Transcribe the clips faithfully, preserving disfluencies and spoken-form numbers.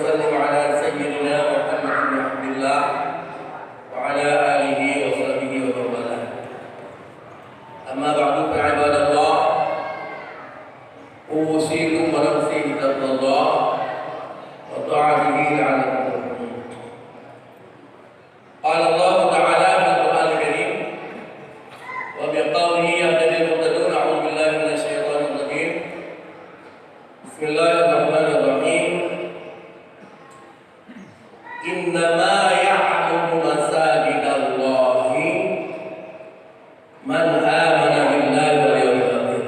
وسلم على سيدنا محمد بن عبد الله وعلى آله وصحبه ومن والاه. أما بعد، فعباد الله، أوصيكم ونفسي بتقوى الله وطاعته لعلكم تفلحون. قال الله تعالى في القرآن الكريم، وبقوله يهتدي المهتدون: أعوذ بالله من الشيطان الرجيم. بسم الله الرحمن الرحيم. إنما يعمر مساجد الله من آمن بالله واليوم الآخر.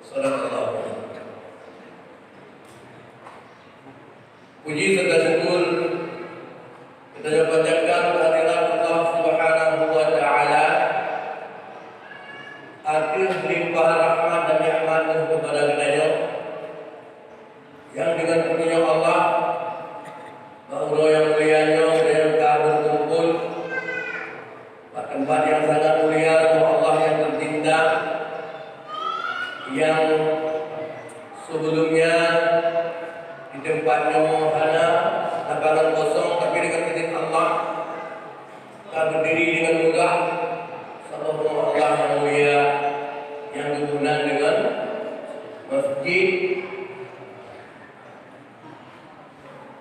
صدق الله العظيم. Puji serta syukur kita panjatkan kehadirat Allah Subhanahu wa Ta'ala ateueh limpahan rahmat dan nikmat kepada kita nyoe, nyang deungon peutunyok Allah, bak uroe nyang mulia nyoe, kita nyang ka beukumpul bak teumpat nyang sangat mulia, rumoh Allah nyang teucinta, nyang sebelumnya di teumpat nyoe hana lapangan kosong, tapi deungon izin Allah, ka beudiri deungon meugah saboh rumoh Allah nyang mulia, nyang geugunan deungon Masjid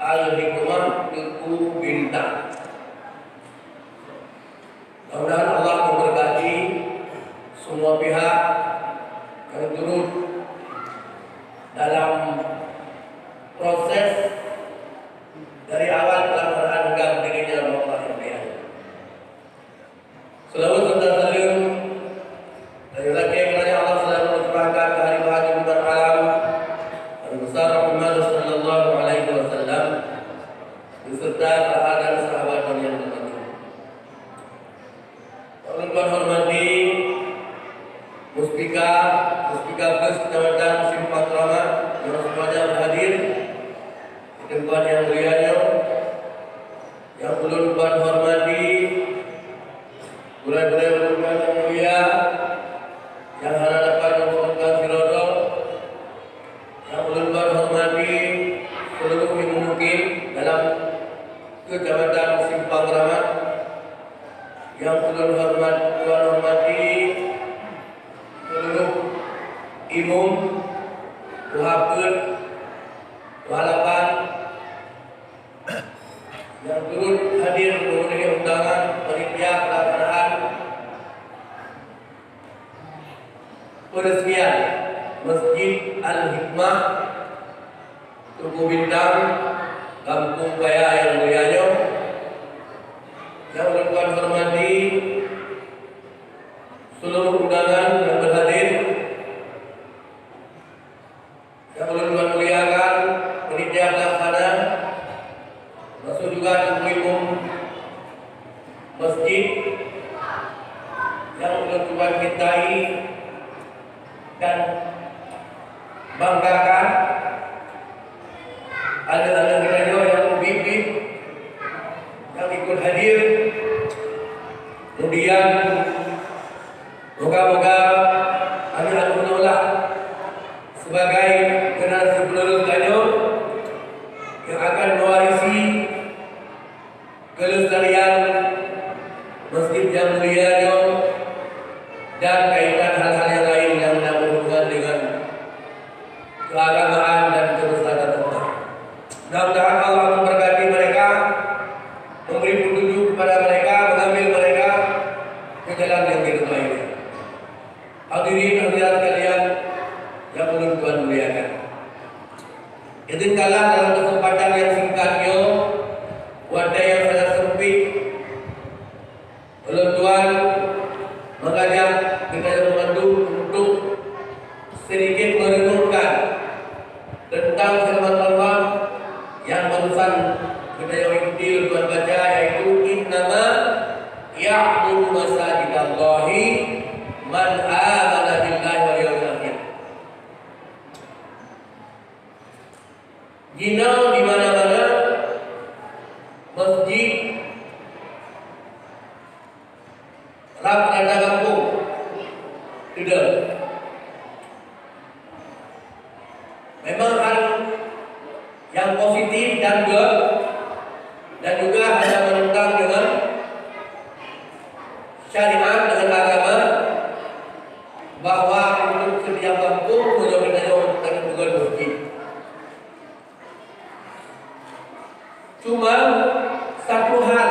Al-Hikmah Teuku Bintang. Mudah-mudahan Allah memberkati semua pihak yang turut dalam proses dari awal pelaksanaan hingga berdirinya rumah Allah yang mulia. Selawat serta saleuem dari lagée keurajaan Allah selalu tercurahkan ke Khalifah Haji Muhammad Alam, Nabi Besar Muhammad sallallahu alaihi wasallam, beserta para dan sahabat yang terhormat. Ulôn hormati Muspika, Muspika Bus Kecamatan Simpang Keramat, yang semuanya berhadir di tempat yang mulia nyoe. Yang ulôn hormati gurée-gurée ulôn nyang mulia, nyang hana dapat lôn sebutkan sidroe-droe, nyang ulôn hormati seluruh imum mukmin dalam Kecamatan Simpang Keramat, nyang ulôn hormat, ulôn hormati seluruh imum, tuha peuet, tuha lapan, nyang turut hadir memenuhi undangan panitia pelaksanaan peresmian Masjid Al-Hikmah Teuku Bintang, Gampông Paya nyang mulia nyoe, nyang ulôn hormati seluruh undangan nyang berhadir, nyang ulôn tuan muliakan panitia pelaksana, termasuk juga teungku imum masjid, nyang ulôn tuan cintai dan banggakan, aneuk-aneuk geutanyoe nyang ubit-ubit nyang ikut hadir, kemudian moga-moga aneuk-aneuk nyoe lah sebagai generasi penerus tanyoe nyang akan mewarisi kelestarian masjid nyang mulia nyoe dan kaitan hal-hal nyang lain nyang na hubungan dengan keagamaan dan kebesaran Allah. Mudah-mudahan Allah memberkati mereka, memberi petunjuk kepada mereka, mengambil mereka ke jalan yang diridhoi. Hadirin hadirat sekalian yang ulôn tuan muliakan. Izinkanlah dalam kesempatan yang singkat nyoe, watée yang sangat sempit, ulôn tuan mengajak kita banmandum untuk sedikit merenungkan tentang firman Allah yang barusan kita yang ikuti ulôn tuan baca, yaitu, "Innama ya'muru masajidallahi man amana billahi wal yaumil akhir." Jinoe di mana-mana masjid rab rata gampông keudeh. Memang hal nyang positif dan good, dan juga hana menentang dengan syariat, dengan agama, bahwa untuk setiap kampung punya geutanyoe bukan masjid. Cuma satu hal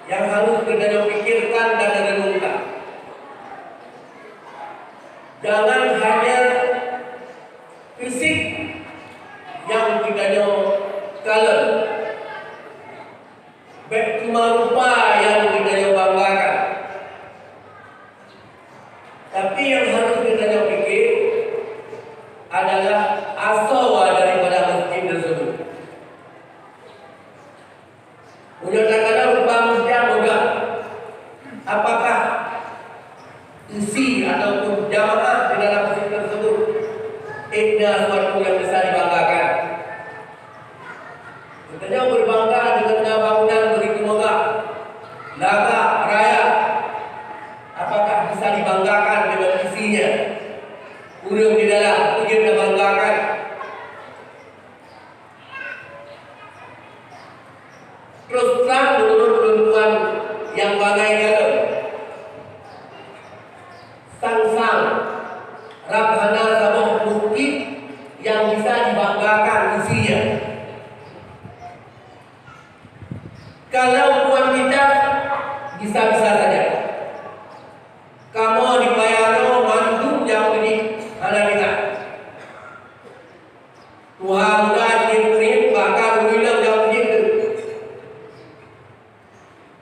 yang harus geutanyoe pikirkan dan renungkan. Jangan hanya fisik nyang geutanyoe kalon, bék cuma rupa nyang geutanyoe banggakan. Tapi nyang harus geutanyoe pikir adalah asoe daripada masjid tersebut. Meunyoe takalon rupa masjid megah, apakah isi ataupun jamaah di dalam masjid tersebut na suatu nyang bisa dibanggakan? Geutanyoe beubangga deungon na bangunan begitu megah, lagak, raya. Apakah bisa dibanggakan deungon isinya? Ureuëng di dalam, peue jeuet tabanggakan? Terus trang, meunurot ulôn tuan nyang bangai kalon, sang-sang rab hana saboh bukti nyang bisa dibanggakan isinya. Kalau kuantitas, bisa-bisa saja. Kamoe di Paya nyoe mandum nyang uji hana ringan. Tuha muda jeuet murit, bahkan ureuëng inong nyang jeuet deuek.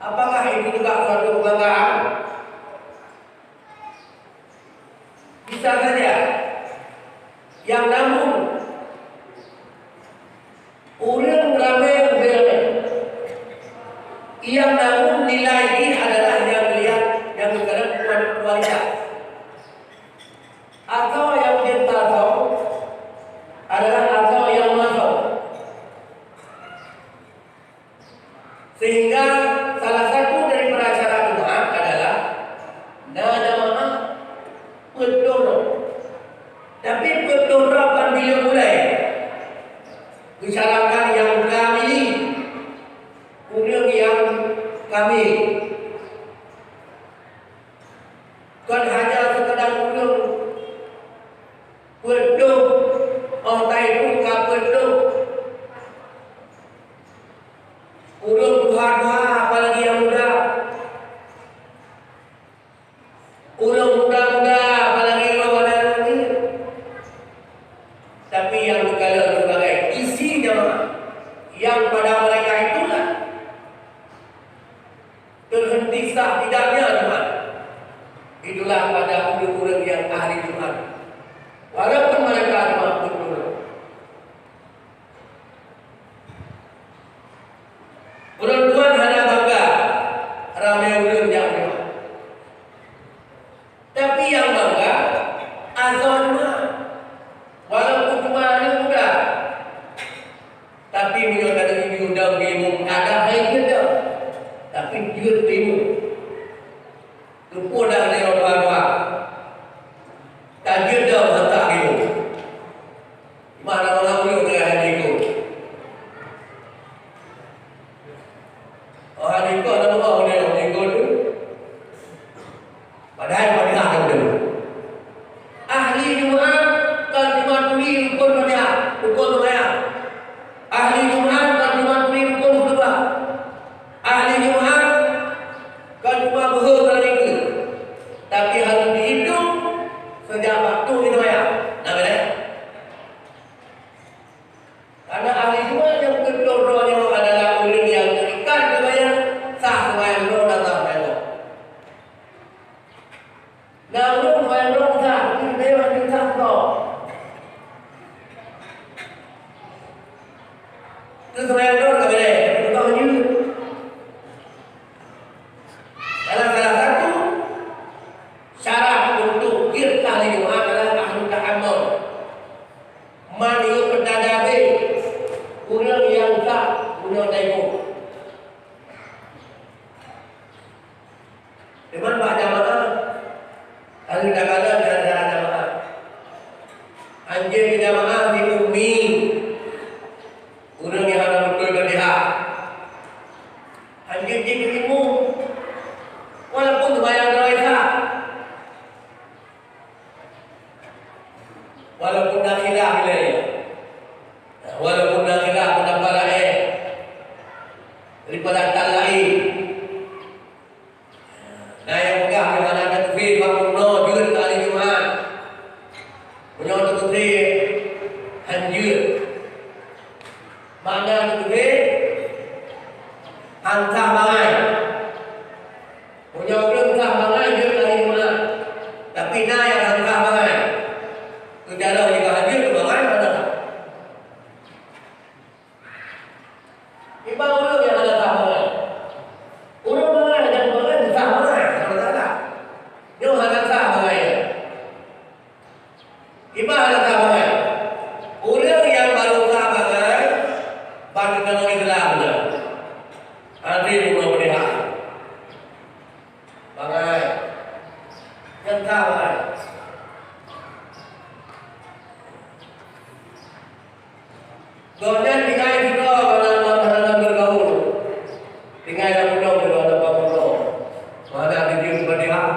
Apakah itu juga suatu kebanggaan? Bisa saja. Yang namun, ureuëng ramé, ureuëng ramé. Yang namun nilai jih adalah nyang geulihat, nyang geukalon kualitas. Asoe nyang jeuet tasoe adalah asoe nyang masoe. Sehingga salah satu daripada acara Jumat adalah na jamaah peuet ploh droe. Tapi peuet ploh droe ban bileueng ulée. Beusyaratkan nyang kamilin, ureuëng nyang kamil. Kon hanya sekadar ureuëng peuet ploh, óh tai pun ka peuet ploh. Ureuëng tuha-tuha, apalagi nyang muda. Ureuëng muda-muda, apalagi ureuëng aneuk-aneuk. Tapi nyang geukalon sebagai isi jamaah, yang pada mereka itulah terhenti sah tidaknya Tuhan. Itulah pada ureuëng-ureuëng nyang ahli Tuhan. Walaupun mereka cuma peuet ploh. Ulôn tuan hana bangga ramé ureuëng jak nyoe. Tapi nyang bangga asoe nyoe. Walaupun cuma aneuk muda. Tapi meunyoe ka teuibu dong ilmu, kada hai jeuet dong. Tapi jeuet ilmu. Teupeu dah lewat dua-dua. Tajeuet dong hantak ilmu. Mana orang uluk dengan haji ikut. Oh, haji ikut nama orang uluk haji ikut tu. Padahai Fatihah dah udah. Ahli Jumat kan cuma tuli rukun Fatihah, rukun sembahyang. Ahli Jumat kan cuma tuli rukun khutbah. Ahli Jumat kan cuma beuhe kalau itu. Tapi harus dihitung sejak waktu disembahyang. Nah, beres. Karena ahli Jumat nyang keudroe-droe nyoe adalah ureuëng nyang teuikat keu sembahyang, sah sembahyang droe dan sah sembahyang gob. Na ureuëng sembahyang droe sah, tapi geutanyoe hana sah droe. Keu sembahyang droe ka beureh, tapi geutanyoe hanjeuet. Salah, salah satu syarat untuk jeuet ahli Jumat adalah ahli tahammul. Man yaqtadi bih, ureuëng nyang sah, ureuëng taikot. Teuma bak jamaah, harus takalon cara-cara jamaah. Anjeuen jamaah di ummi. Makna teubeuhe, han sah bangai. Meunyoe ureuëng sah bangai jeuet kali Jumat, tapi na nyang han sah bangai, keu jaroe jih ka han jeuet keu bangai, hana sah. Iban ureuëng nyang hana sah bangai. Ureuëng bangai nyang bangai sah bangai, hana masalah. Nyoe hana sah bangai. Iban hana sah bangai. Ureuëng nyang barô sah bangai, ban agama Islam nyan. Hana jeuet keu bangai. Bangai. Nyang sah bangai. Gobnyan tinggai sidroe lam, lam, lam, lam beurgaul. Tinggai lam ulôn sidroe lam peurumoh. Meuhadab di Fatihah.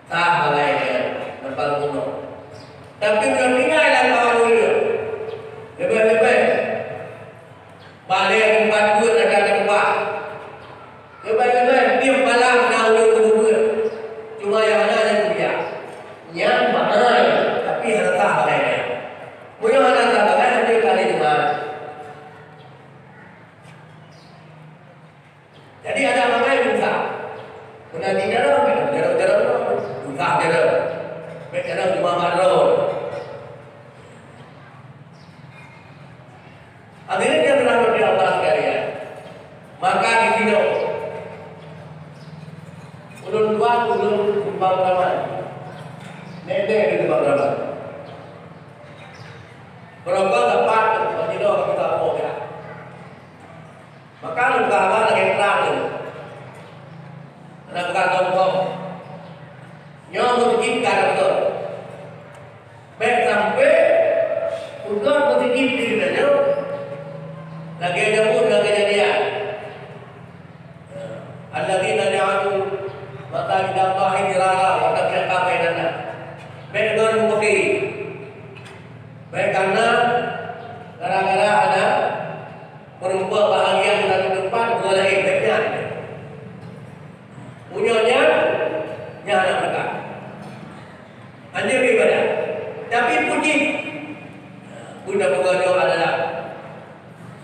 Sah bangai nyan, lam peurumoh. Tapi meunyoe tinggai lam kawan ureuëng, leubeh-leubeh balée teumpat beuet ada teumpat. Leubeh-leubeh tiep malam na ureuëng keubeubeuet. Cuma nyang hana nyang kupiah. Nyan bangai, tapi hana sah bangai nyan. Meunyoe hana sah bangai, hana kali teuma. Jadi ada bangai susah. Meunyoe di dalam, dalam, dalam, susah dalam. Baik dalam cuma maklum. Hadirin yang dirahmati Allah sekalian, maka di sini ulôn tuan ulôn sumbang raman. Nenek di sumbang raman. Berapa dapat bagi doa kita apa ya? Maka ulôn tuan lagi terang ni. Anak bukan sombong. Nyoe mungkin kan betul. Bèk sampai peugöt meuseujid di geutanyoe lagèe Daud dan kejadian. Alladzina ja'alu masajidallahi dirara wa tafriqa bainan nas. Bèk ngon meukeusé. Bèk kana gara-gara hana meurumpok bahagian lam teumpat geuh laén, bèk nyan. Meunyoe nyan, nyan hana meukat. Hanya ibadah. Tapi puji. Guna peugah adalah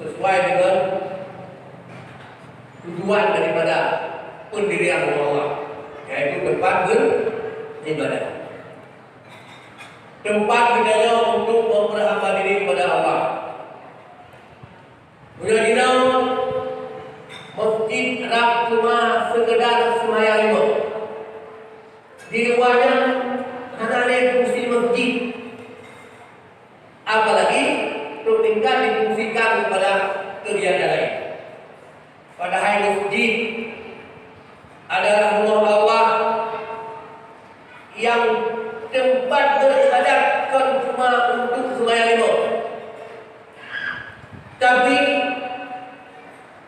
sesuai dengan tujuan daripada pendirian rumah Allah, yaitu tempat beribadah. Tempat kita untuk memperhamba diri kepada Allah. Udah jinoe, masjid rab cuma sekedar sembahyang lima. Di luar nyan hana lé fungsi masjid. Apalagi trok tingkat difungsikan kepada kegiatan lain. Padahai masjid adalah rumah Allah yang tempat beribadat kon cuma untuk sembahyang lima. Tapi,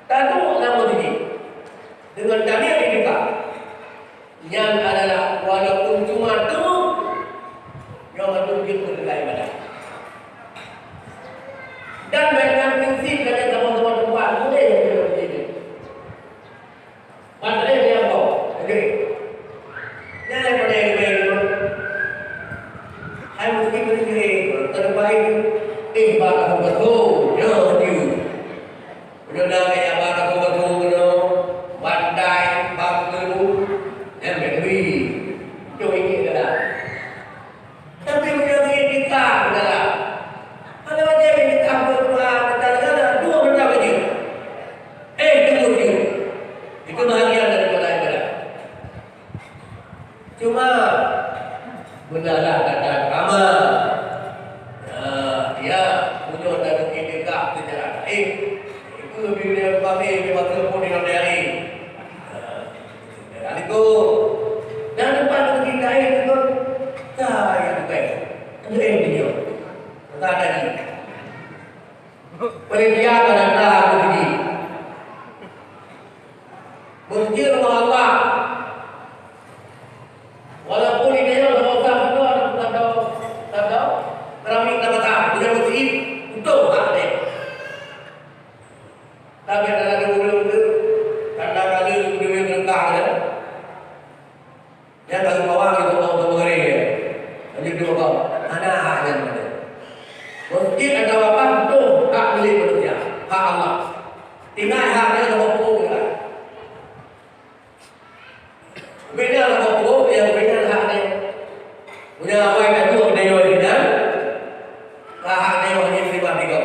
taduek lam masjid dengan damiet itikaf, nyan adalah walaupun cuma teungoh nyoe mandum jeuet keu ibadat. Dan dengan prinsip dan sama-sama tempat boleh jadi masjid. Padahai dia apa? Okey. Jangan pada yang lain. Hai mungkin boleh jadi terbaik. Eh, bak aku betul. Ya, you. Udah dah kayak bak aku betul, you know. Bandai, bak aku. Yang lebih. Itu ini adalah. Tapi meunyoe iktikaf dalam, hana wajéb iktikaf beurdoa, meunan dua meunan baju. Eh, tunggu dulu. Itu bahagian daripada ibadah. Cuma, beunarlah kata agama. Nah, ya, meunyoe taduek iktikaf secara gaib, itu bila kami di masa pun di Ramadan. Nah, Assalamualaikum. Dan tempat untuk kita itu pun saya bukan. Itu yang dia. Entah tadi. Paling dia akan datang ke sini. Masjid rumah Allah. Walaupun di dalam rumah Allah, tak tahu, tak tahu, keramik tak patah, punya masjid, utuh tak ada. Tapi ada ureueng tu, tanda kali tu dia berkah dia. Dia tak lupa wang itu mau tu beri dia. Lanjut dia kau, hana hak dia. Masjid ada apa? Utuh. Allah. Tinggai hak nyan saboh peubuet. Beda saboh peubuet nyang beda hak nyan. Meunyoe awai ka duek nyoe di nyan, ka hak nyoe hana terima tiga.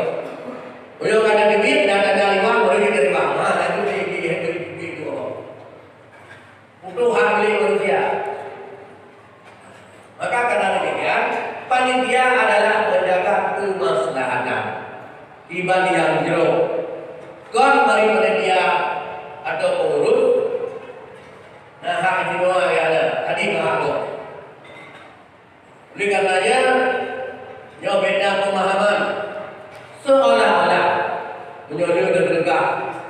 Meunyoe ka na teubiet dan ka na lima, baru dia terima. Ha, laju di, di, di, di, di, di, Untuk hak milék manusia. Maka karena demikian, panitia adalah menjaga kemaslahatan iban nyang jroh. Kon bari panitia atau pengurus, nah, hak istimewa nyang ada tadi, hak gob. Oleh karenanya, nyoe beda pemahaman, seolah-olah meunyoe le teupeugah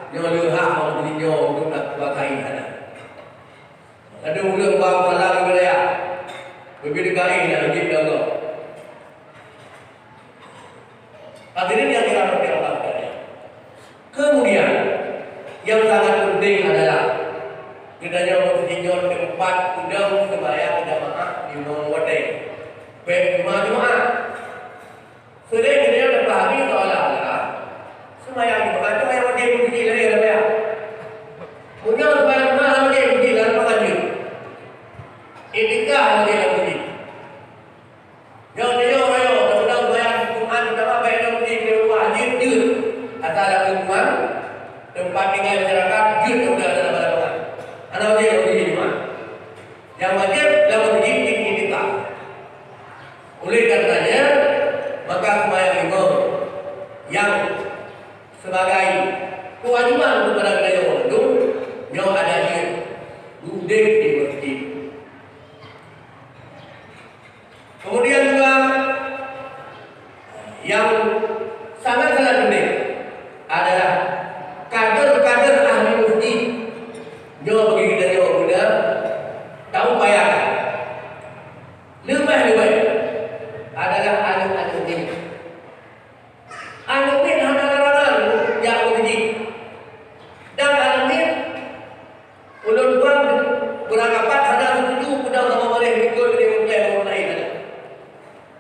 nyoe le hak ureuëng nyoe untuk takuasai hana. Ada ureuëng bang salah di wilayah, beubit gaéh nyang jeuet keu Allah. Hadirin yang dirahmati Allah sekalian. Kemudian, yang sangat penting adalah geutanyoe meusidroe teumpat udang sembahyang jamaah limong watée. Bék cuma Jumat. Sering geutanyoe teupahami seolah-olah sembahyang Jumat tu hanya wajib beuji lahé lam bayang. Meunyoe sembahyang Jumat hana wajib beuji, lalu pakai jeuet. Itikaf hana wajib beuji. Nyoe, nyoe, nyoe, teupeudong sembahyang Jumat utama baik nyoe meusti keu Allah jeuet, jeuet. Asal lam lingkungan teumpat tinggai masyarakat jeuet, nyoe udah ada lam lingkungan. Hana wajéb bagi Jumat. Nyang wajéb lam meuseujid iktikaf. Oleh karenanya, maka sembahyang lima nyang sebagai kewajiban kepada kita yang mandum, nyoe ada jeuet udeb di meuseujid. Kemudian juga yang sangat-sangat penting adalah kader-kader ahli meuseujid nyoe bagi geutanyoe guna taupayakan. Leubeh-leubeh adalah aneuk-aneuk miet. Aneuk miet hana larangan jak meuseujid. Dan aneuk miet, ulôn tuan beurangkapat hana seutuju peudong saboh baréh likot di meuklèh ureueng laén hana.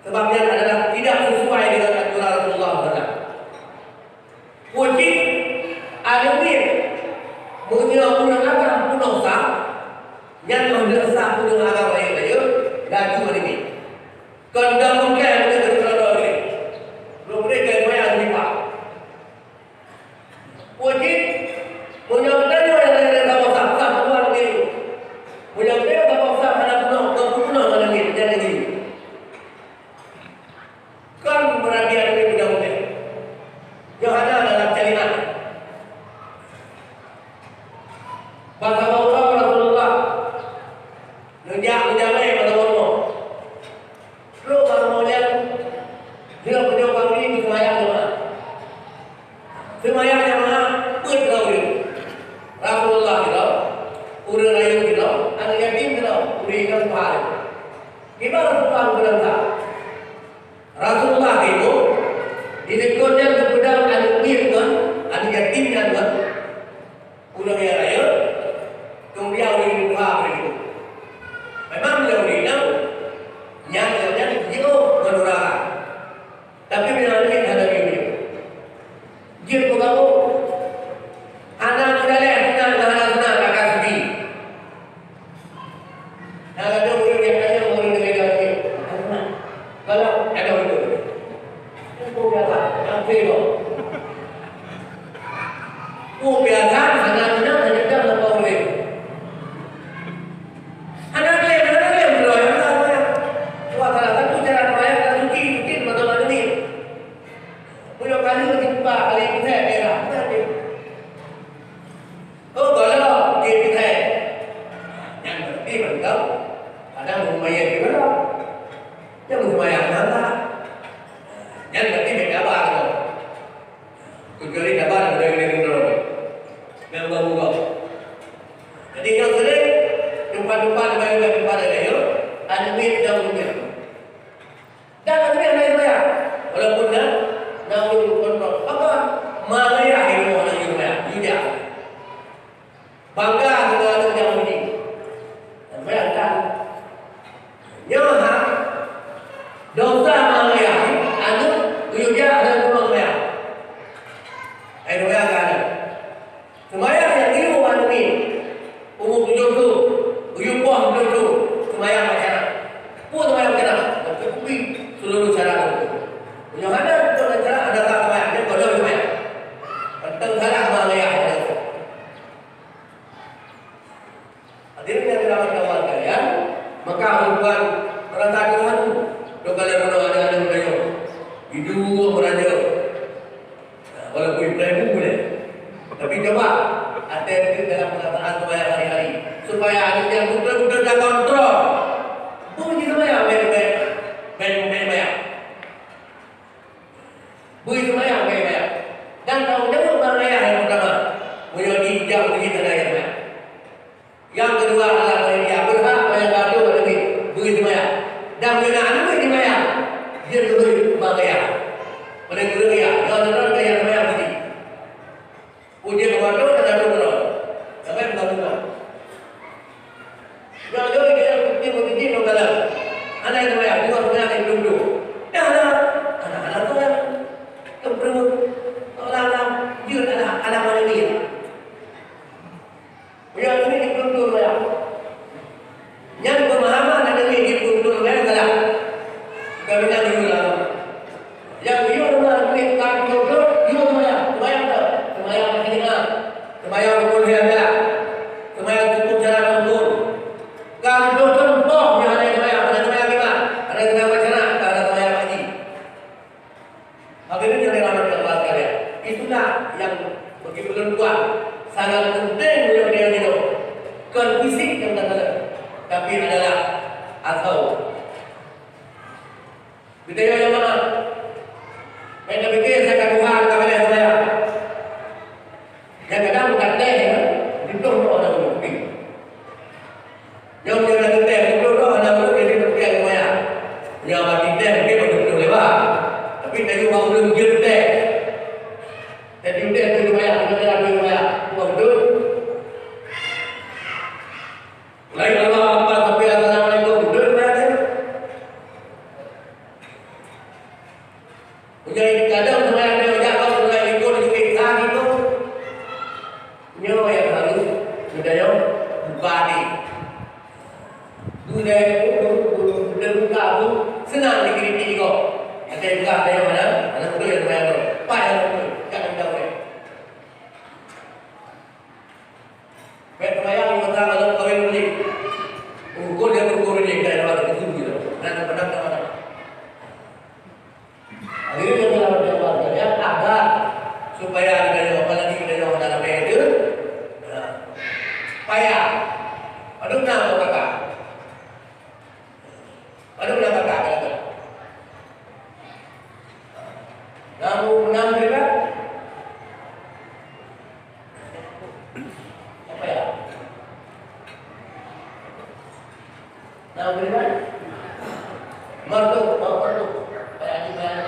Sabab nyan adalah tidak sesuai dengan aturan Rasulullah sallallahu alaihi wasallam. Wajéb aneuk miet, meunyoe ureueng agam peunoh sah, nyan meuheueh sah ureueng agam laén rayeuk, laju aneuk miet. Kon dam mungken keu keudroe-droe lé. Lôn bri keu geumayang nibak. Wajéb, meunyoe geutanyoe nyang saboh sah, sah tuan lé. Meunyoe geutanyoe saboh sah hana peunoh, kon peunoh hana ngieng, nyan lagèe nyoe. Kon meuradi aneuk miet udang mungken. Nyoe hana dalam syariat. Bak saboh uroe Rasulullah neujak meujamé bak saboh rumoh. Trok bak rumoh nyan, jeuet meunyoe panggi geuseumayang jamaah. Seumayang jamaah peuet droe ureueng. Rasulullah sidroe, ureueng rayeuk sidroe, aneuk yatim sidroe, ureueng inong tuha lé. Kiban Rasulullah geupeudong sa. Rasulullah geuyue di likot nyan geupeudong aneuk miet ngon aneuk yatim nyan ngon ureueng nyang rayeuk, keumudian ureueng tuha bri likot. Memang lé ureueng inong nyan, nyan jiôh ngon ureueng agam. Tapi meunyoe aneuk miet hana jiôh-jiôh. Jeuet meugaboh. Hana meugalak sunat ngon hana sunat, ka ka suci. Nah, ladôm ureueng nyang tanyong ureueng nyang ida nyoe. Kalau ada ureueng. Peue biasa, nyang phé boh. Peue biasa, hana meunan hana jam lapan ureueng. Hana klaim, hana klaim keudroe, hana seumbahyang. Sebab salah satu cara seumbahyang adalah suci, suci teuma-teuma demi. Meunyoe ka lheueh jumpa kali ipitai daerah, bukan dia. Oh, golom, dia ipitai. Nyan berarti mantong. Kadang meunyoe dia golom. Dia meunyoe yang nangka. Nyan berarti beda bah tu. Kecuali dabar dari diri dulu. Yang baru kau. Jadi yang sering, tempat-tempat, tempat-tempat ada yuk. Ada duit, ada duit. Dan ureueng laén meubayang, walaupun na, na ureueng kontrol. Apa? Meulayah di rumoh na ureueng meubayang, yuda. Bangga deungon aneuk nyang meuji. Dan bayangkan, nyoe ha, dosa meulayah aneuk yuda dan ureueng meubayang. Cuba até deuh dalam penataan seumayang hari-hari, supaya aneuk nyan beutôi-beutôi takontrol. Bui jih seumayang, bèk, bèk, bèk, bèk seumayang. Bui seumayang, bèk seumayang. Dan tanggung jaweueb barang ayah nyang peurtama, meunyoe jih jak bui jih hana seumayang. Nyang keudua adalah meunyoe dia beurhak seumayang bak aneuk, bui seumayang. Dan meunyoe na aneuk seumayang, jeuet bui barang ayah. Paléng kureueng ya, nyoe adalah gaya seumayang siti. Ujian waktu dan waktu keudroe. Sampai bukan bukan. Nyoe lôn keu nyang putih-putih nyoe galak. Hana nyang wayang, dua belas jam duduk. Dah lah. Hana-hana tu lah. Keupeue. Seolah-olah jeuet adalah alam manusia. Meunyoe ini dituntut wayang. Nyan pemahaman aneuk miet jih pun lôn nyan salah. Bukan meunan jih lôn. Nyang yue rumoh aneuk miet ka jeuet, yue seumayang, seumayang teuh. Seumayang maséng ingat. Seumayang rukun lhèe salah. Seumayang cukôp cara rukun. Ka jeuet thon poh nyang hana seumayang, hana seumayang kiban, hana seumayang baca, hana seumayang ngaji. Hadirin yang dirahmati Allah sekalian, itulah yang bagi ulôn tuan sangat penting meunyoe dia nyoe. Kon fisik nyang takalon, tapi adalah asoe. Geutanyoe jamaah, bèk tapike asai ka tuha ka beureh seumayang. Nyang kadang bukan teh, ya. Jitôh droe hana ureueng pike. Nyang, nyang na teh, jitôh droe hana ureueng, jadi teupeugah keu maya. Nyang bak teh, mungkin bak teupeugah lé bak. Tapi tanyoe bak ureueng jeuet teh. Jadi teh tu maya, kita kira tu maya. Bukan betul? Lain Allah apa sampai assalamualaikum. Betul maya teh? Meunyoe kadang seumayang nyoe jak lom seumayang likot, likot sa gitu. Nyoe nyang harus geutanyoe buka até. Geutanyoe bu-, bu-, bu-, buka bu, seunang dikritik gob. Até buka tanyoe mana? Mana beutôi nyang seumayang nyoe? Pat nyang beutôi? Ka teuntang ureueng. Bèk seumayang di masa malam kawin mulik. Ukur dia ukur dia, dia ada waktu itu gitu. Dan benar tak ada. Hadirin yang dirahmati Allah sekalian, agar supaya kita yang apalagi kita yang ada lebih itu, ya, supaya padum nama kata. Padum nama kata kata. Namu menang juga. Apa ya? Nah, beriman. Merdu, merdu. Kayak gimana?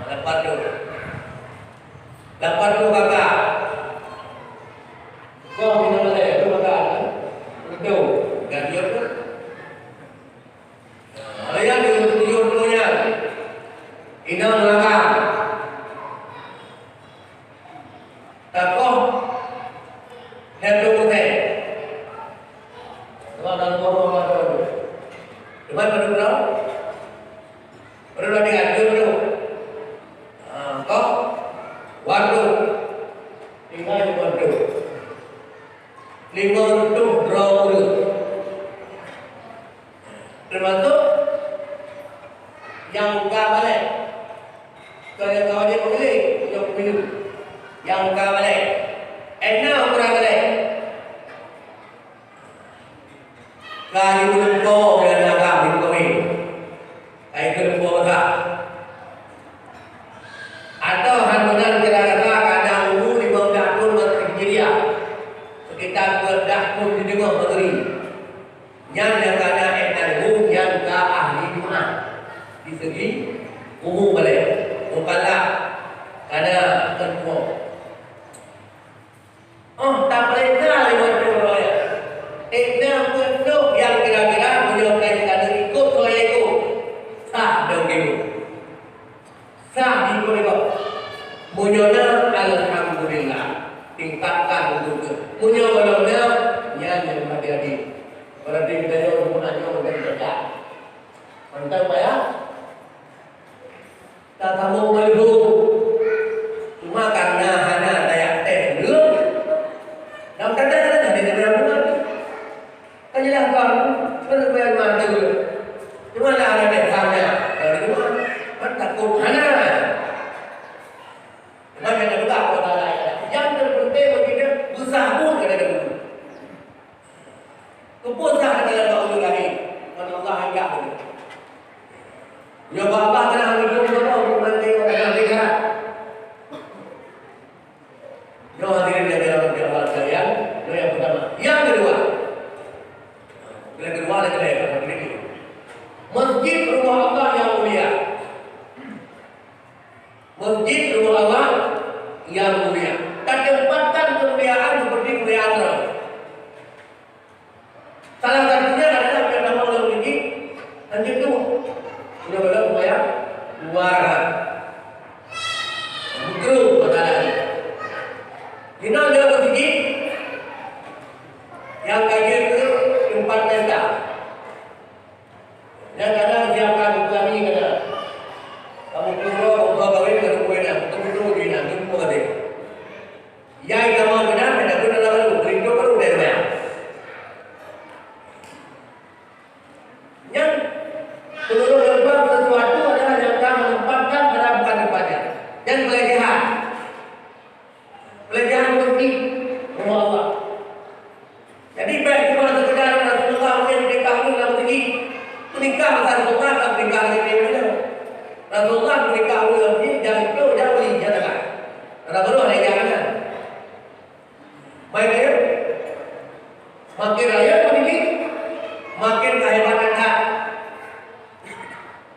Lapan tu. Lapan tu kakak. Kau minum boleh, tu kakak. Itu. Dan dia tu. Ayah dia tu, dia tu, ya. Inang belakang. Takoh lhèe ploh persen. Sebab dalam boh-boh mata tu. Cuman baru berapa? Baru dah diatur tu. Ha, kau waktu. Tinggal di waktu. Lima reutôh droe ureueng. Teumasok nyang ka balek. Kon nyang ka wajéb meungiléng, nyang peumilu. Nyang ka balek. Enam ureueng balek. Ka jimeulumpo ngon agam di kawin. Ka ikheun lumpo masa. Atau han meunan kira-kira ka na umu limong blah thon masa Hijriah, sekitar dua blah thon di teungoh Maghribi. Nyan nyang ka na ék na leuhô nyang ka ahli Jumat di segi umu balek, mukallaf, ka na keuntuwoe. Oh, tapeuriksa lé meutuah roh nyan. Ék na meutuah nyang kira-kira meunyoe ka jitanyong ikot soe ikot. Sah dong ikot. Sah ikot-ikot. Meunyoe na, alhamdulillah. Tingkatkan untuk ke. Meunyoe belum na, nyan nyang hati-hati. Berarti kita jauh rumah jauh dari dekat. Mantap, Pak, ya? Tatamong meuleuhô. Cuma karena hana tajak tes ulôn, dan kadang-kadang hana tajak buat. Kan jeulaih kon, kan bukan mantong. Cuma lah hana tes hana. Kalau di rumah, kan takot hana. Cuma hana buka kota lain. Masjid Rumah Allah yang mulia. Tatempatkan kemuliaan seperti kemuliaan Rasul. Salah satunya adalah peutamong lam gigi, lanjut tu. Sudah belum sembahyang? Dua rakaat. Makruh batal. Di mana ada masjid? Yang kaji ke tempat pesta. Nyang kadang siap ka buka mi kada. Kamu tunggu, usaha kawin kada boleh nak. Betul-betul dia nak. Tunggu kata. Ya, agama benar, ada pun ada baru. Perintah baru dari mana? Nyang seluruh lembah sesuatu adalah yang ka menempatkan pada bukan tempatnya. Dan pelecehan. Pelecehan kursi rumah Allah. Jadi, baik cuma sekedar Rasulullah mungkin nikah dulu dalam segi menikah masa Rasulullah tak menikah lagi dia mana. Rasulullah menikah dulu dalam segi dan itu dia beli jatah. Karena baru ada yang kan. Baik ya. Makin raya begini, makin kehebatan hak.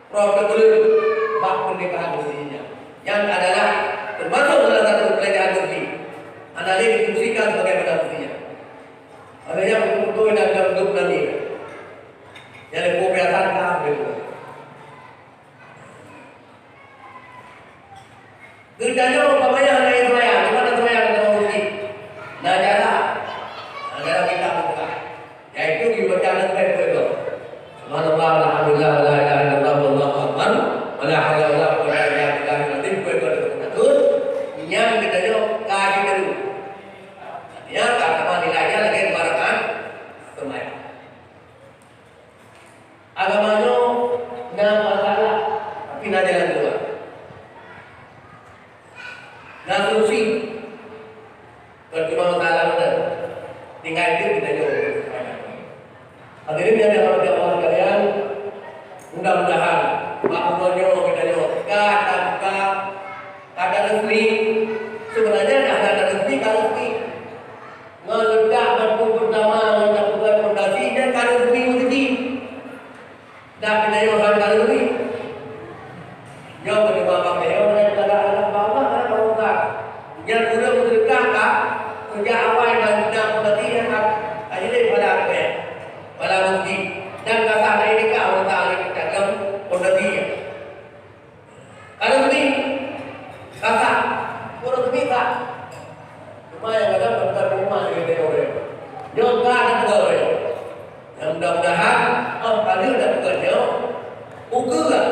Protokoler bak pernikahan mestinya. Yang adalah termasuk salah satu pelecehan kursi. Anda boleh difungsikan sebagaimana mestinya. Adanya betul-betul dan hidup nanti. Yang diperbiasakan begitu. Geutanyoe umpamanya hana sembahyang, di mana sembahyang dalam masjid? Nah, cara. Nah, dalam kitab buka. Yaitu dibaca nasbih beutôi. Subhanallah, walhamdulillah, wala ilaha illallah, wallahu akbar. Wala haula wala quwwata illa billahil azim. Beutôi, beutôi. Nyang geutanyoe ka diteru. Nyang ka sama nilainya lagèe dua rakaat sembahyang. Agama nyoe na masalah, tapi na jalan keluar. Na solusi. Bukan cuma masalah betul. Tinggal itu kita jawab. Hadirin yang dirahmati Allah sekalian, mudah-mudahan bak uroe nyoe kita nyoe ka tabuka, ka taresmi. Sebenarnya dah ka taresmi, ka resmi. Ngon letak batu pertama ngon tapeugöt fondasi dan ka resmi masjid. Dak pinayohan ka resmi. Nyoe meunyoe bak nyoe hana teugaga anak bak Allah, hana bak Allah. Nyan ureueng meuseudeukah ka, sejak awai ban sidang fondasi nyang ka, ka jileh bala rukée, bala masjid, dan ka sah na inikah ureueng ka lé teugaga fondasi nyan. Ka resmi, ka sah. Ka resmi sah. Cuma nyang kadang bukan pengumuman di T P O. Nyoe ka ada pegawai. Yang mudah-mudahan, oh, ka lheueh ada pegawai nyoe, ukeue lah.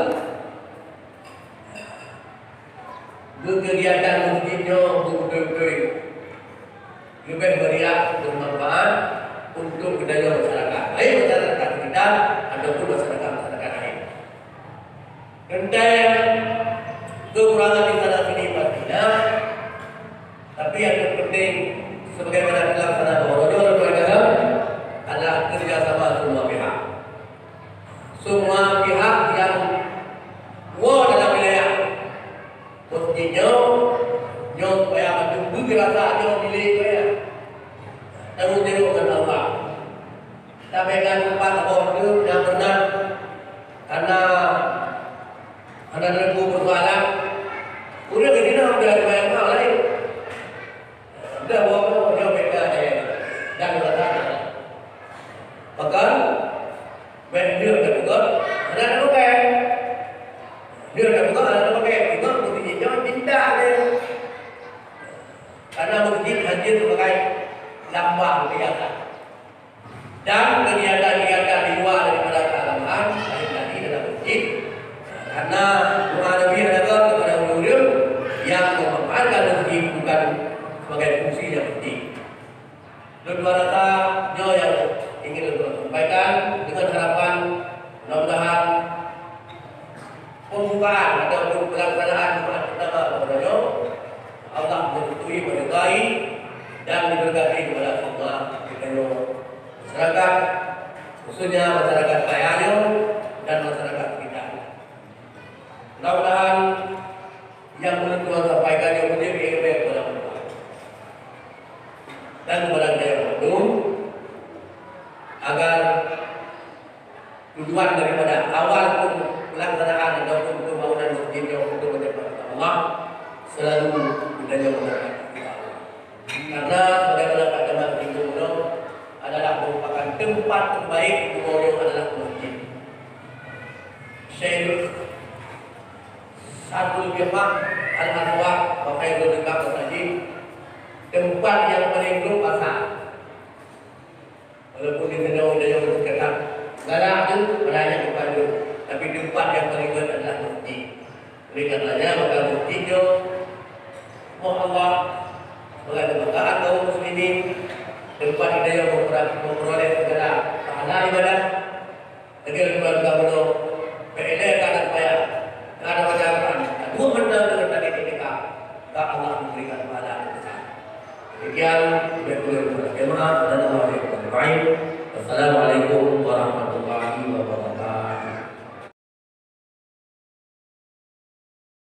Kegiatan masjid nyoe beutôi-beutôi leubeh meriah, bermanfaat untuk geutanyoe masyarakat, baik masyarakat sekitar ataupun masyarakat-masyarakat lain. Teuntèe keukurangan di sana sini pasti na, tapi yang terpenting sebagaimana pelaksanaan uroe nyoe adalah kerjasama semua pihak. Semua pihak yang woe dalam wilayah masjid nyoe, nyoe supaya beutôi-beutôi rasa nyoe milék geutanyoe. Tanggong jaweueb ngon Allah. Tapi kan tempat apa tu yang pernah karena ada ribu persoalan. Udah jadi dah udah ada yang lain. Dah bawa nyoe beda deh. Dan kata, maka, bèk nyoe dah buka, ada dah buka. Nyoe dah buka, ada dah buka. Tengok mesti nyoe pindah deh. Karena masjid hanya sebagai lambang biasa. Dan kegiatan-kegiatan di luar daripada keagamaan lain tadi dalam masjid. Karena doa Nabi adalah kepada ureueng yang memanfaatkan masjid bukan sebagai fungsi yang penting. Dua rasa nyoe yang ingin saya sampaikan dengan harapan mudah-mudahan pembukaan ataupun pelaksanaan Jumat pertama pada nyoe Allah merestui, meridai dan diberkati kepada semua kita nyoe masyarakat, khususnya masyarakat Paya nyoe dan masyarakat sekitar. Mudah-mudahan yang boleh Tuhan sampaikan yang boleh diirimkan kepada Allah dan kepada kita yang agar tujuan daripada awal pun pelaksanaan ataupun pembangunan masjid yang untuk menjadi Allah Lalu kita yang benar. Karena sebagaimana kata Nabi Muhammad adalah merupakan tempat terbaik umumnya adalah masjid. Syekh Sadul Jemaah Al-Anwar wa Khairul Ribaq Masjid, tempat yang paling berkuasa. Walaupun di sana ada yang berkata, galak tu, banyak tempat tu. Tapi tempat yang paling baik adalah masjid. Oleh karenanya, maka masjid tu, Allah, maka kaum muslimin, tempat kita yang memperoleh segala pahala ibadah, lagèe lôn peugah bunoe, bèk ilèe ka na seumbahyang, ka na baca Quran, ka dua mantong deungon lagèe nyan ka, ka Allah memberikan pahala yang besar. Demikian, wabillahi taufiq wal hidayah. Wassalamualaikum warahmatullahi wabarakatuh.